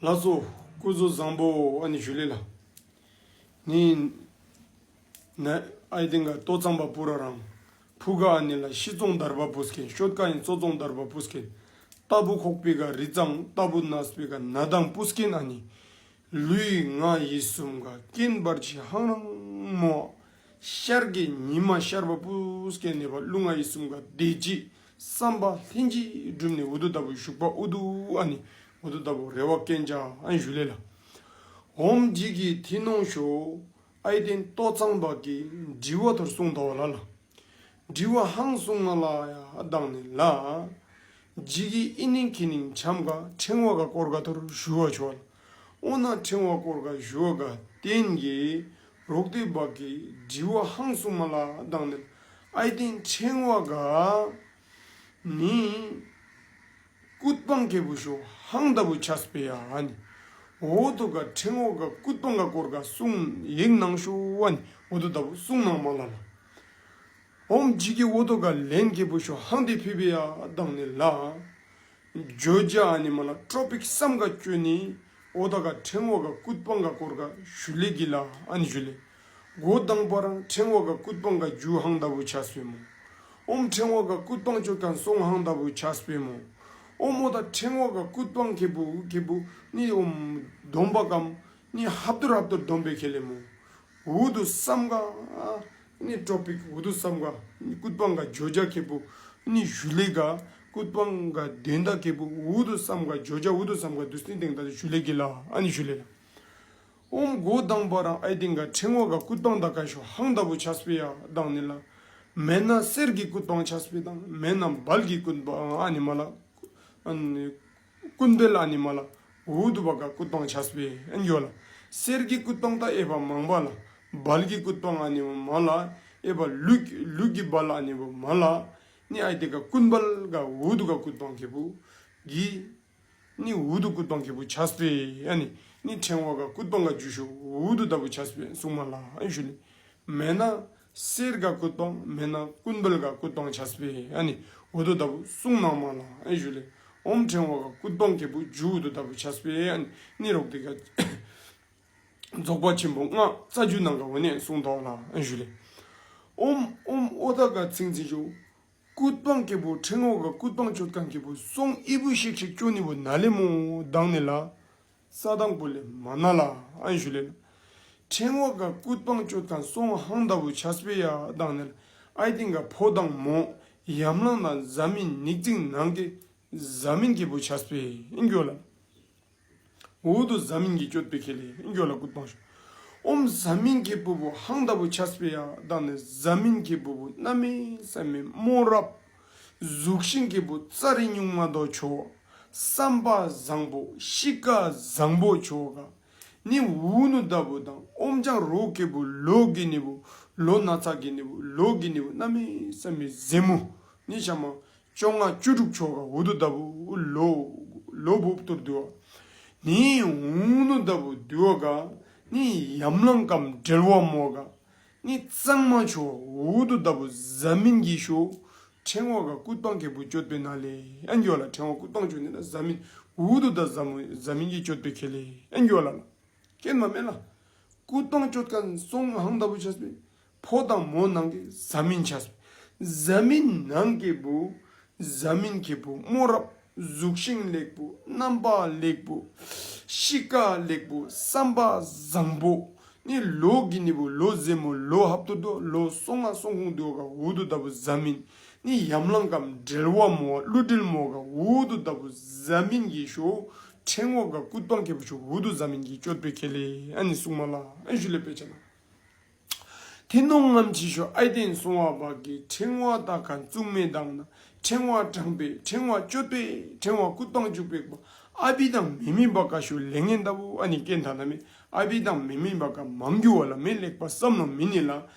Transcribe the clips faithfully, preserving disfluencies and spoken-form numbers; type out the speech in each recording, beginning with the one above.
ལགས་སོ། སྐུ་གཟུགས་བཟང་པོ་ཨ་ནི་ཞུ་ལེ་ལ། ནི་ན་ཨའི་ཏེན་ག་ལྟོ་ཚང་པ་པུ་ར་རང་ཕུ་ག་ཨ་ནི་ལ་ཤི་ཙོང་དར་བ་པུས་ཀེན། ཤོད་ཀ་ཨིན་ཙོ་ཙོང་དར་བ་པུས་ཀེན། ལྟ་བུ་ཁོག་པའི་ག་རི་ཙང་ལྟ་བུ་ནས་པའི་ག་ན་དང་པུས་ཀེན་ཨ་ནི། ལུས་ངག་ཡིད་གསུམ་ག་རྐྱེན་བར་ཆད་ཧང་རང་མོ། ཤར་གྱི་ཉི་མ་ཤར་བ་པུས་ཀེན་ནི་བ་ལུས་ངག་ཡིད་གསུམ་ག་བདེ་སྐྱིད་བསམ་པ་ལྷན་ཅིག་འགྲུབ་ནི་འུ་དུ་ལྟ་བུ་བཞུགས་པ་འུ་དུ་ཨ་ནི་འུ་དུ་ལྟ་བུ་རེ་བ་རྐྱེན་བྱ་ཨན་ཞུ་ལེ་ལ། ཨོམ་ཇི་གི་ཐི་ནོང་ཤོ་ཨའི་ཏེན་ལྟོ་ཚང་པ་གི་དྲི་བ་ཐོར་གསུང་ཐོ་བ་ལ་ལ། དྲི་བ་ཧང་གསུང་མ་ལ་ཡ་དང་ནི་ལ། ཇི་གི་ཨི་ནིང་ཁི་ནིང་ཆམ་ག་ཕྲེང་བ་ག་སྐོར་ག་ཐོར་ཞུ་བ་ཆོ་ལ། ཨོ་ན་ཕྲེང་བ་སྐོར་ག་ཞུ་བ་ག་བརྟེན་གི་རོག་ཏེ་བ་གི་དྲི་བ་ཧང་གསུང་མ་ལ་དང་ནི་ལ། ཨའི་ཏེན་ཕྲེང་བ་ག་ནི་ཀུད་པང་ཁེ་པུ་ཤོ་ཧང་ལྟ་བུ་ཆས་པེ་ཡ་ཨ་ནི། འོ་དོ་ག་ཕྲེང་བ་ག་ཀུད་པང་ག་སྐོར་ག་གསུང་ཡིག་ནང་ཤོ་ཨ་ནི་འོ་དོ་ལྟ་བུ་གསུང་ནང་མ་ལ་ལ། ཨོམ་ཇི་གི་འོ་དོ་ག་ལན་ཁེ་པུ་ཤོ་ཧང་ཏེ་ཕི་པེ་ཡ་དང་ནི་ལ། བརྗོད་བྱ་ཨ་ནི་མ་ལ་ཊོ་པིག་སམ་ག་ཅོ་ནི་འོ་དོ་ག་ཕྲེང་བ་ག་ཀུད་པང་ག་སྐོར་ག་ཞུ་ལེ་གི་ལ་ཨ་ནི་ཞུ་ལེ། འགོ་དང་པ་རང་ཕྲེང་བ་ག་ཀུད་པང་ག་རྒྱུ་ཧང་ལྟ་བུ་ཆས་པེ་མོ། ཨོམ་ཕྲེང་བ་ག་ཀུད་པང་ཅོ་ཁན་སོང་ཧང་ལྟ་བུ་ཆས་པེ་མོ། ཨོམ་འོ་ད་ཕྲེང་བ་ག་ཀུད་པང་ཁེ་པུ་ཁེ་པུ་ནི་ཨོམ་སྡོམ་པ་གམ་ནི་ཧབ་ཏུར་ཧབ་ཏུར་སྡོམ་པེ་ཁེ་ལེ་མོ། འུ་དུ་སམ་ག་ནི་ཊོ་པིག་འུ་དུ་སམ་ག་ནི་ཀུད་པང་ག་བརྗོད་བྱ་ཁེ་པུ་ནི་ཞུ་ལེ་ག་ཀུད་པང་ག་དོན་དག་ཁེ་པུ་འུ་དུ་སམ་ག་བརྗོད་བྱ་འུ་དུ་སམ་ག་དུས་ནི་དེང་ད་ཞུ་ལེ་གི་ལ་ཨ་ནི་ཞུ་ལེ་ལ། ཨོམ་འགོ་དང་པ་རང་ཨའི་ཏེན་ག་ཕྲེང་བ་ག་ཀུད་པང་དག་ཁན་ཤོ་ཧང་ལྟ་བུ་ཆས་པེ་ཡ་དང་ནི་ལ། མེན་ན་གསེར་གི་ཀུད་པང་ཆས་པེ་དང་མེན་ན་བལ་གི་ཀུད་པང་ཨ་ནི་མ་ལ། ཨ་ནི་ཀུན་བལ་ཨ་ནི་མ་ལ་འུ་དུ་བ་ག་ཀུད་པང་ཆས་པེ་ཨན་ཡོ་ལ། གསེར་གི་ཀུད་པང་ད་ཨེ་བ་མང་བ་ལ། བལ་གི་ཀུད་པང་ཨ་ནི་མ་ལ། ཨེ་བ་ལུག་ལུག་གི་བལ་ཨ་ནི་བ་མ་ལ། ནི་ཨའི་ཏེན་ག་ཀུན་བལ་ག་འུ་དུ་ག་ཀུད་པང་ཁེ་པུ་གི་ནི་འུ་དུ་ཀུད་པང་ཁེ་པུ་ཆས་པེ་ཨ་ནི། ནི་ཕྲེང་བ་ག་ཀུད་པང་ག་རྒྱུ་ཤོ་འུ་དུ་ལྟ་བུ་ཆས་པེ་གསུང་མ་ལ་ཨན་ཞུ་ལེ། མེན་ན་གསེར་ག་ཀུད་པང་མེན་ན་ཀུན་བལ་ག་ཀུད་པང་ཆས་པེ་ཨ་ནི་འུ་དུ་ལྟ་བུ་གསུང་ནང་མ་ལ་ཨན་ཞུ་ལེ། ཨོམ་ཕྲེང་བ་ག་ཀུད་པང་ཁེ་པུ་རྒྱུ་འུ་དུ་ལྟ་བུ་ཆས་པེ་ཨ་ནི་ནི་རོག་ཏེ་ག་རྫོགས་པ་ཆེན་པོ་ལྔ་རྩ་རྒྱུད་ནང་ག་འོ་ནི་གསུང་ཐོ་བ་ལ་ཨན་ཞུ་ལེ། ཨོམ་ཨོམ་འོ་ད་ག་ཚིང་ཚིང་ཤོ། ཀུད་པང་ཁེ་པུ་ཕྲེང་བ་ག་ཀུད་པང་ཅོད་ཁན་ཁེ་པུ་སོང་ཨི་བུ་ཤིག་ཤིག་ཅོ་ནི་བུ་ན་ལེ་མོ་དང་ནི་ལ། ས་དང་པོ་ལས་མ་ན་ལ་ཨན་ཞུ་ལེ་ལ། ཕྲེང་བ་ག་ཀུད་པང་ཅོད་ཁན་སོང་ཧང་ལྟ་བུ་ཆས་པེ་ཡ་དང་ནི་ལ། ཨའི་ཏེན་ག་ཕོ་དང་མོ་ཡམ་ལང་དང་ཟ་མིན་ཉིག་ཙིང་ནང་གི་ཟ་མིན་ཁེ་པུ་ཆས་པེ་ཨིན་གྱོ་ལ། འུ་དུ་ཟ་མིན་གྱི་ཅོད་པེ་ཁེ་ལེ་ཨིན་གྱོ་ལ་ཀུད་པང་ཤོ། ཨོམ་ཟ་མིན་ཁེ་པུ་བུ་ཧང་ལྟ་བུ་ཆས་པེ་ཡ་དང་ནི་ཟ་མིན་ཁེ་པུ་བུ་གནམ་མེད་ས་མེད་མོ་རབ་གཟུགས་ཤིང་ཁེ་པུ་རྩ་རི་ཉུང་མ་དོ་ཆོ། བསམ་པ་བཟང་པོ་གཤིས་ཀ་བཟང་པོ་ཆོ་ག་ནི་འུ་ནུ་ལྟ་བུ་དང་ཨོམ་ཅང་རོ་ཁེ་པུ་ལོ་གི་ནི་བུ་ལོ་ན་ཚ་གི་ནི་བུ་ལོ་གི་ནི་བུ་གནམ་མེད་ས་མེད་ཟེ་མུ་ནི་ཤ་མ། བཅོ་ལྔ་བཅུ་དྲུག་ཆོ་ག་འུ་དུ་ལྟ་བུ་ལོ་ལོ་བུབ་ཏུར་དུ་བ། ནི་འུ་ནུ་ལྟ་བུ་དུ་བ་ག་ནི་ཡམ་ལང་ཀམ་འབྲེལ་བ་མོ་ག་ནི་གཙང་མ་ཆོ་འུ་དུ་ལྟ་བུ་ཟ་མིན་གྱི་ཤོ། ཕྲེང་བ་ག་ཀུད་པང་ཁེ་པུ་ཅོད་པེ་ན་ལེ་ཨན་གྱོ་ལ། ཕྲེང་བ་ཀུད་པང་ཅོད་ནི་ལ་ཟ་མིན་འུ་དུ་ད་ཟ་མུ་ཟ་མིན་གྱི་ཅོད་པེ་ཁེ་ལེ་ཨན་གྱོ་ལ་ལ། ཀེན་མ་མེ་ལ། ཀུད་པང་ཅོད་ཁན་སོང་ཧང་ལྟ་བུ་ཆས་པེ། ཕོ་དང་མོ་ནང་གི་ཟ་མིན་ཆས་པེ། ཟ་མིན་ནང་གི་བུ་ཟ་མིན་ཁེ་པུ་མོ་རབ་གཟུགས་ཤིང་ལེགས་པོ་རྣམ་པ་ལེགས་པོ་གཤིས་ཀ་ལེགས་པོ་བསམ་པ་བཟང་པོ་ནི་ལོ་གི་ནི་བུ་ལོ་ཟེ་མོ་ལོ་ཧབ་ཏུ་དོ་ལོ་སོང་ང་སོང་ཁུང་དུ་ག་འུ་དུ་ལྟ་བུ་ཟ་མིན་ནི་ཡམ་ལང་ཀམ་འབྲེལ་བ་མོ་བ་ཀླུ་འབྲེལ་མོ་ག་འུ་དུ་ལྟ་བུ་ཟ་མིན་གྱི་ཤོ། ཕྲེང་བ་ག་ཀུད་པང་ཁེ་པུ་ཤོ་འུ་དུ་ཟ་མིན་གྱི་ཅོད་པེ་ཁེ་ལེ་ཨ་ནི་གསུང་མ་ལ་ཨན་ཞུ་ལེ་པེ་ཆ་ན། ཐི་ནོང་ངམ་ཅི་ཤོ་ཨའི་ཏེན་སོང་བ་བ་གི་ཕྲེང་བ་ད་ཁན་བཙུགས་མེ་དང་ན་ཕྲེང་བ་དྲང་པེ་ཕྲེང་བ་ཅོད་པེ་ཕྲེང་བ་ཀུད་པང་ཅུག་པེ་ཨ་བི་དང་མེ་མེ་བ་ག་ཤོ་ལེ་ངན་ལྟ་བུ་ཨ་ནི་ཀེན་ཐ་ན་མེ་ཨ་བི་དང་མེ་མེ་བ་ག་མང་གྱུ་བ་ལ་མེ་ལེགས་པ་བསམ་ལོ་མེ་ནི་ལ།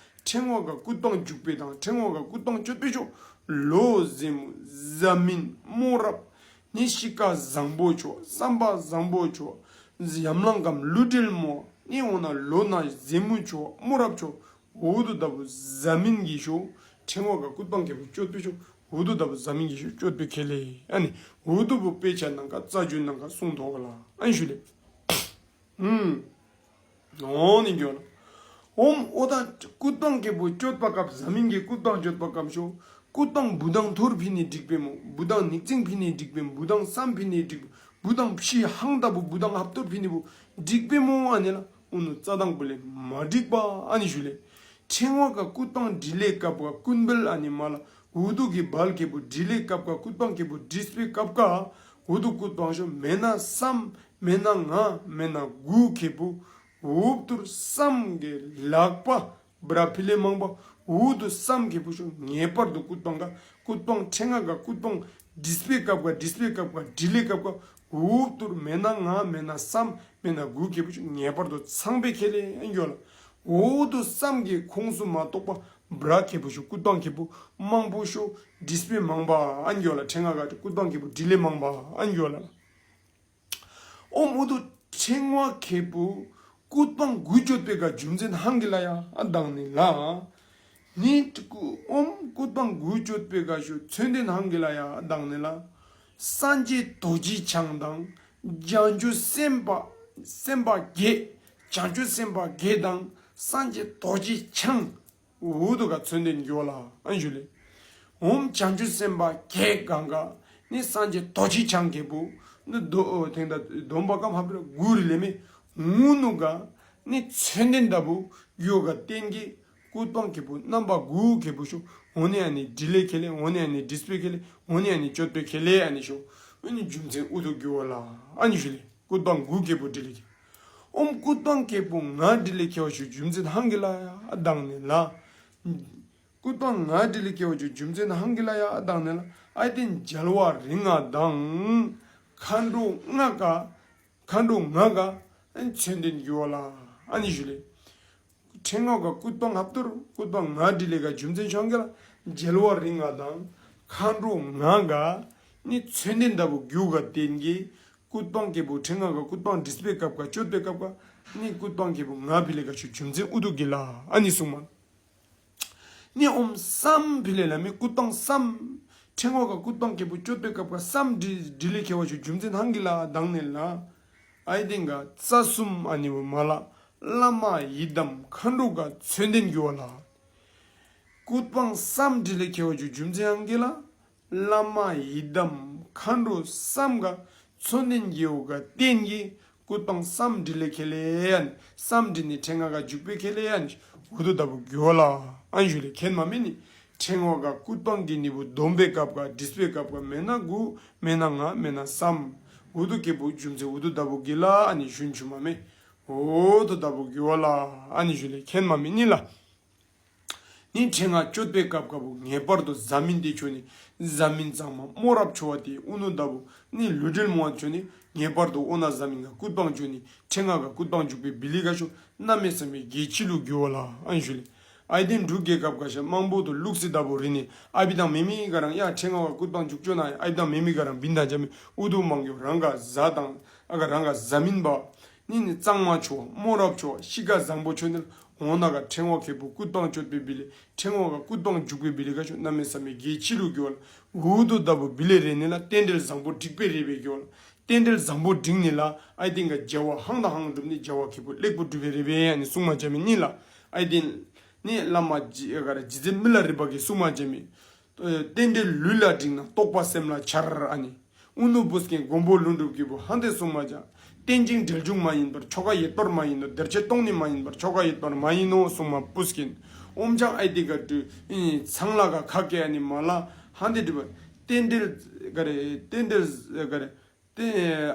ཕྲེང་བ་ག་ཀུད་པང་ཅུག་པེ་དང་ཕྲེང་བ་ག་ཀུད་པང་ཅོད་པེ་ཤོ་ལོ་ཟེ་མོ་ཟ་མིན་མོ་རབ་ནི་གཤིས་ཀ་བཟང་པོ་ཆོ་བསམ་པ་བཟང་པོ་ཆོ་ཡམ་ལང་ཀམ་ཀླུ་འབྲེལ་མོ་ནི་འོ་ན་ལོ་ན་ཟེ་མོ་ཆོ་མོ་རབ་ཆོ་འུ་དུ་ལྟ་བུ་ཟ་མིན་གྱི་ཤོ། ཕྲེང་བ་ག་ཀུད་པང་ཁེ་པུ་ཅོད་པེ་ཤོ་འུ་དུ་ལྟ་བུ་ཟ་མིན་གྱི་ཤོ་ཅོད་པེ་ཁེ་ལེ་ཨ་ནི་འུ་དུ་བུ་དཔེ་ཆ་ནང་ག་རྩ་རྒྱུད་ནང་ག་གསུང་ཐོག་ལ་ཨན་ཞུ་ལེ། ཨུམ། འོང་ནི་འགྱོ་ལགས། ཨོམ་ཨོ་ད་སྐུ་སྤང་ཁེ་པུ་ཅོད་པ་སྐབས་ཟ་མིན་གྱི་སྐུ་སྤང་ཅོད་པ་སྐབས་ཤོ། སྐུ་སྤང་བུ་དང་ཐུར་ཕི་ནི་འགྲིག་པེ་མོ། བུ་དང་ནིག་ཙིང་ཕི་ནི་འགྲིག་པེ་མོ། བུ་དང་སམ་ཕི་ནི་འགྲིག་པེ་མོ། བུ་དང་ཕྱི་ཧང་ད་བུ་བུ་དང་ཧབ་ཐུར་ཕི་ནི་བུ་འགྲིག་པེ་མོ་ཨ་ནི་ལགས། ཨུ་ནུ་རྩ་དང་པོ་ལས་མ་འགྲིག་པ་ཨ་ནི་ཞུ་ལེ། ཕྲེང་བ་ག་སྐུ་སྤང་འདྲི་ལེ་སྐབས་ག་ཀུན་བལ་ཨ་ནི་མ་ལ་ཨུ་དུ་གི་བལ་ཁེ་པུ་འདྲི་ལེ་སྐབས་ག་སྐུ་སྤང་ཁེ་པུ་འདྲིས་པེ་སྐབས་ག་ཨུ་དུ་སྐུ་སྤང་ཤོ་མེན་ན་སམ་མེན་ན་ང་མེན་ན་དགུ་ཁེ་པུ་ཨུབ་ཐུར་སམ་གི་ལག་པ་བྲ་ཕི་ལེ་མང་པ་ཨུ་དུ་སམ་ཁེ་པུ་ཤོ་ངེས་པར་དུ་སྐུ་སྤང་ག་སྐུ་སྤང་ཕྲེང་བ་ག་སྐུ་སྤང་འདྲིས་པེ་སྐབས་ག་འདྲིས་པེ་སྐབས་ག་འདྲི་ལེ་སྐབས་ག་ཨུབ་ཐུར་མེན་ན་ང་མེན་ན་སམ་མེན་ན་དགུ་ཁེ་པུ་ཤོ་ངེས་པར་དུ་ཚང་པེ་ཁེ་ལེ་ཨན་གྱོ་ལགས། ཨུ་དུ་སམ་གི་ཁོངས་སུ་མ་གཏོགས་པ་བྲ་ཁེ་པུ་ཤོ་སྐུ་སྤང་ཁེ་པུ་མང་པོ་ཤོ་འདྲིས་པེ་མང་པ་ཨན་གྱོ་ལགས། ཕྲེང་བ་ག་སྐུ་སྤང་ཁེ་པུ་འདྲི་ལེ་མང་པ་ཨན་གྱོ་ལགས། ཨོམ་ཨུ་དུ་ཕྲེང་བ་ཁེ་པུ་སྐུ་སྤང་དགུ་ཅོད་པེ་ག་རྒྱུ་མཚན་ཧང་གི་ལ་ཡ་ཨ་དང་ནི་ལགས། ནི་ཨོམ་སྐུ་སྤང་དགུ་ཅོད་པེ་ག་ཤོ་མཚོན་དོན་ཧང་གི་ལ་ཡ་ཨ་དང་ནི་ལགས། སངས་རྒྱས་རྡོ་རྗེ་འཆང་དང་བྱང་ཆུབ་སེམས་དཔའ་སེམས་དཔའ་བརྒྱད། བྱང་ཆུབ་སེམས་དཔའ་བརྒྱད་དང་སངས་རྒྱས་རྡོ་རྗེ་འཆང་ཨུ་དུ་ག་མཚོན་དོན་གྱོ་ལགས་ཨན་ཞུ་ལེ། ཨོམ་བྱང་ཆུབ་སེམས་དཔའ་བརྒྱད་གང་ག་ནི་སངས་རྒྱས་རྡོ་རྗེ་འཆང་ཁེ་པུ་ནི་དོ་ཐེང་ད་སྡོམ་པ་ཀམ་ཧབ་ར་གུ་རི་ལེ་མེ་ཨུ་ནུ་ག་ནི་མཚོན་དོན་ད་བུ་གྱོ་ག་བརྟེན་གི་སྐུ་སྤང་ཁེ་པུ་རྣམ་པ་དགུ་ཁེ་པུ་ཤོ་ཨོ་ནི་ཨ་ནི་འདྲི་ལེ་ཁེ་ལེ་ཨོ་ནི་ཨ་ནི་འདྲིས་པེ་ཁེ་ལེ་ཨོ་ནི་ཨ་ནི་ཅོད་པེ་ཁེ་ལེ་ཨ་ནི་ཤོ་ཨ་ནི་རྒྱུ་མཚན་ཨུ་དུ་གྱོ་ལགས་ཨ་ནི་ཞུ་ལེ། སྐུ་སྤང་དགུ་ཁེ་པུ་འདྲི་ལེ་ཁེ། ཨོམ་སྐུ་སྤང་ཁེ་པུ་ང་འདྲི་ལེ་ཁེ་བ་ཤོ་རྒྱུ་མཚན་ཧང་གི་ལ་ཡ་ཨ་དང་ནི་ལགས། སྐུ་སྤང་ང་འདྲི་ལེ་ཁེ་བ་ཤོ་རྒྱུ་མཚན་ཧང་གི་ལ་ཡ་ཨ་དང་ནི་ལགས། ཨའི་ཏེན་རྒྱལ་བ་རིགས་ལྔ་དང་མཁའ་འགྲོ་ལྔ་ག་མཁའ་འགྲོ་ལྔ་ག་མཚོན་དོན་གྱོ་ལགས་ཨ་ནི་ཞུ་ལེ། ཕྲེང་བ་ག་སྐུ་སྤང་ཧབ་ཐུར་སྐུ་སྤང་ང་འདྲི་ལེ་ག་རྒྱུ་མཚན་ཤོང་གི་ལ་རྒྱལ་བ་རིགས་ལྔ་དང་མཁའ་འགྲོ་ལྔ་ག་ནི་མཚོན་དོན་ད་བུ་གྱོ་ག་བརྟེན་གི་སྐུ་སྤང་ཁེ་པུ་ཕྲེང་བ་ག་སྐུ་སྤང་འདྲིས་པེ་སྐབས་ག་ཅོད་པེ་སྐབས་ག་ནི་སྐུ་སྤང་ཁེ་པུ་ང་ཕི་ལེ་ག་ཤོ་རྒྱུ་མཚན་ཨུ་དུ་གི་ལ་ཨ་ནི་གསུངས་མ། ནི་ཨོམ་སམ་ཕི་ལེ་ལ་མི་སྐུ་སྤང་སམ་ཕྲེང་བ་ག་སྐུ་སྤང་ཁེ་པུ་ཅོད་པེ་སྐབས་ག་སམ་འདྲི་འདྲི་ལེ་ཁེ་བ་ཤོ་རྒྱུ་མཚན་ཧང་གི་ལ་ཨ་དང་ནི་ལགས། ཨའི་ཏེན་ག་རྩ་གསུམ་ཨ་ནི་བུ་མ་ལ་བླ་མ་ཡི་དམ་མཁའ་འགྲོ་ག་མཚོན་དོན་གྱོ་ལགས། སྐུ་སྤང་སམ་འདྲི་ལེ་ཁེ་བ་ཤོ་རྒྱུ་མཚན་ཧང་གི་ལ་བླ་མ་ཡི་དམ་མཁའ་འགྲོ་སམ་ག་མཚོན་དོན་གྱོ་ག་བརྟེན་གི་སྐུ་སྤང་སམ་འདྲི་ལེ་ཁེ་ལེ་ཨན་སམ་འདྲི་ནི་ཕྲེང་བ་ག་འཇུག་པེ་ཁེ་ལེ་ཨན་ཨུ་དུ་ད་བུ་གྱོ་ལགས་ཨན་ཞུ་ལེ། ཁེན་མ་མེ་ནི་ཕྲེང་བ་ག་སྐུ་སྤང་གི་ནི་བུ་སྡོམ་པེ་སྐབས་ག་འདྲིས་པེ་སྐབས་ག་མེན་ན་དགུ་མེན་ན་ལྔ་མེན་ན་སམ་ཨུ་དུ་ཁེ་པུ་རྒྱུ་མཚན་ཨུ་དུ་ད་བུ་གི་ལ་ཨ་ནི་ཞུན་ཆུ་མ་མེ་ཨུ་དུ་ད་བུ་གྱོ་ལགས་ཨ་ནི་ཞུ་ལེ། ཁེན་མ་མེ་ནི་ལགས། ནི་ཕྲེང་བ་ཅོད་པེ་སྐབས་ག་བུ་ངེས་པར་དུ་ཟ་མིན་ཏེ་ཆོ་ནི་ཟ་མིན་གཙང་མ་རྨོ་རབ་ཆོ་བ་ཏེ་ཨུ་ནུ་ད་བུ་ནི་ལུས་འབྲེལ་མོ་བ་ཆོ་ནི་ངེས་པར་དུ་ཨོ་ན་ཟ་མིན་ག་སྐུ་སྤང་ཅོ་ནི་ཕྲེང་བ་ག་སྐུ་སྤང་འཇུག་པེ་བི་ལི་ག་ཤོ་གནམ་མེད་ས་མེད་གལ་ཆི་ལུ་གྱོ་ལགས་ཨན་ཞུ་ལེ། ཨའི་ཏེན་འབྲུག་གི་སྐབས་ག་ཤ་མང་པོ་དུ་ལུགས་སི་ད་བུ་རི་ནི་ཨ་བི་དང་མེ་མེ་ག་རང་ཡ་ཕྲེང་བ་ག་སྐུ་སྤང་འཇུག་ཅོ་ན་ཨ་བི་དང་མེ་མེ་ག་རང་བིན་དང་ཇ་མི་ཨུ་དུ་མང་གྱོ་རང་ག་ཟ་དང་ཨ་ག་རང་ག་ཟ་མིན་པ། ནི་ནི་གཙང་མ་ཆོ་རྨོ་རབ་ཆོ་གཤིས་ཀ་བཟང་པོ་ཆོ་ནི་ལ་འོ་ན་ག་ཕྲེང་བ་ཁེ་པུ་སྐུ་སྤང་ཅོད་པེ་བི་ལི་ཕྲེང་བ་ག་སྐུ་སྤང་འཇུག་པེ་བི་ལི་ག་ཤོ་གནམ་མེད་ས་མེད་གལ་ཆི་ལུ་གྱོ་ལགས། ཨུ་དུ་ད་བུ་བི་ལི་རེ་ནི་ལ་རྟེན་འབྲེལ་བཟང་པོ་འགྲིག་པེ་རེ་བེ་གྱོ་ལགས། རྟེན་འབྲེལ་བཟང་པོ་འགྲིག་ནི་ལ་ཨའི་ཏེན་ག་བྱ་བ་ཧང་དང་ཧང་སྒྲུབ་ནི་བྱ་བ་ཁེ་པུ་ལེགས་པོ་སྒྲུབ་པེ་རེ་བེ་ཨ་ནི་གསུང་མ་ཇ་མི་ནི་ལགས། ཨའི་ཏེན་ནི་བླ་མ་ཇི་ག་ར་རྗེ་བཙུན་མི་ལ་རས་པ་གི་གསུང་མ་ཇ་མི། རྟེན་འབྲེལ་ལུས་ལ་འགྲིག་ན་རྟོགས་པ་སེམས་ལ་འཆར་ཨ་ནི། ཨུ་ནུ་བུ་སྐྱེན་མགོན་པོ་ཀླུ་སྒྲུབ་ཀྱི་བུ་ཧང་ཏེ་གསུང་མ་ཇ། རྟེན་ཅིང་འབྲེལ་འབྱུང་མ་ཡིན་པར་ཆོ་ག་ཡོད་པར་མ་ཡིན་ནོ། བདེར་གཤེགས་སྟོང་ཉིད་མ་ཡིན་པར་ཆོ་ག་ཡོད་པར་མ་ཡིན་ནོ་གསུང་མ་བུ་སྐྱེན། ཨོམ་ཅང་ཨའི་ཏེ་ག་དུ་ཚང་ལ་ག་ཁ་སྐད་ཨ་ནི་མ་ལ་ཧང་ཏེ་དུ་བ། རྟེན་འབྲེལ་ག་རེ་རྟེན་འབྲེལ་ག་རེ། ཏེ་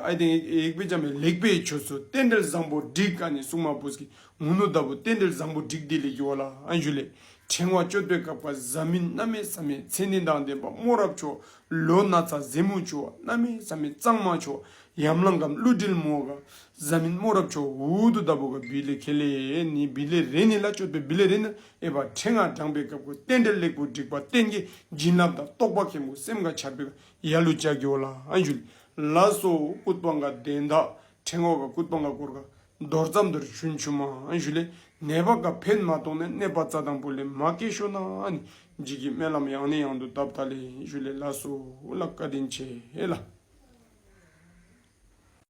ཨའི་ཏེན་ཡིག་པེ་ཇ་མི་ལེགས་པེ་ཆོས་སུ་རྟེན་འབྲེལ་བཟང་པོ་འགྲིག་ཨ་ནི་གསུང་མ་བུ་སྐྱེན། ཨུ་ནུ་ད་བུ་རྟེན་འབྲེལ་བཟང་པོ་འགྲིག་དེ་ལེ་གྱོ་ལགས་ཨན་ཞུ་ལེ། ཕྲེང་བ་ཅོད་པེ་སྐབས་ག་ཟ་མིན་གནམ་མེད་ས་མེད་མཚན་ཉིད་དང་ལྡན་པ་རྨོ་རབ་ཆོ་ལོ་ན་ཚ་ཟེ་མུ་ཆོ་གནམ་མེད་ས་མེད་གཙང་མ་ཆོ་ཡམ་ལང་གམ་ཀླུ་འདྲིལ་མོ་ག་ཟ་མིན་རྨོ་རབ་ཆོ་ཨུ་དུ་ད་བུ་ག་བི་ལི་ཁེ་ལེ་ནི་བི་ལི་རེ་ནི་ལ་ཅོད་པེ་བི་ལི་རེ་ནི་ཨེ་བ་ཕྲེང་བ་དྲང་པེ་སྐབས་ག་རྟེན་འབྲེལ་ལེགས་པོ་འགྲིག་པ་རྟེན་གྱི་བྱིན་རླབས་དང་རྟོགས་པ་ཁེ་མུ་སེམས་ག་འཆར་པེ་ག་ཡ་ལུ་ཅ་གྱོ་ལགས་ཨན་ཞུ་ལེ། ལགས་སོ་སྐུ་སྤང་ག་དོན་དག་ཕྲེང་བ་ག་སྐུ་སྤང་ག་སྐོར་ག་མདོར་ཙམ་དུ་ཞུན་ཆུ་མ་ཨན་ཞུ་ལེ། ནད་པ་ག་ཕན་མ་གཏོང་ནས་ནད་པ་རྩ་དང་པོ་ལས་མ་སྐྱེ་ཤོ་ན་ཨ་ནི་འཇིགས་ཀྱི་སྨོན་ལམ་ཡང་ནས་ཡང་དུ་བཏབ་ད་ལེ་ཞུ་ལེ། ལགས་སོ་ལགས་བཀའ་དྲིན་ཆེ་ལགས།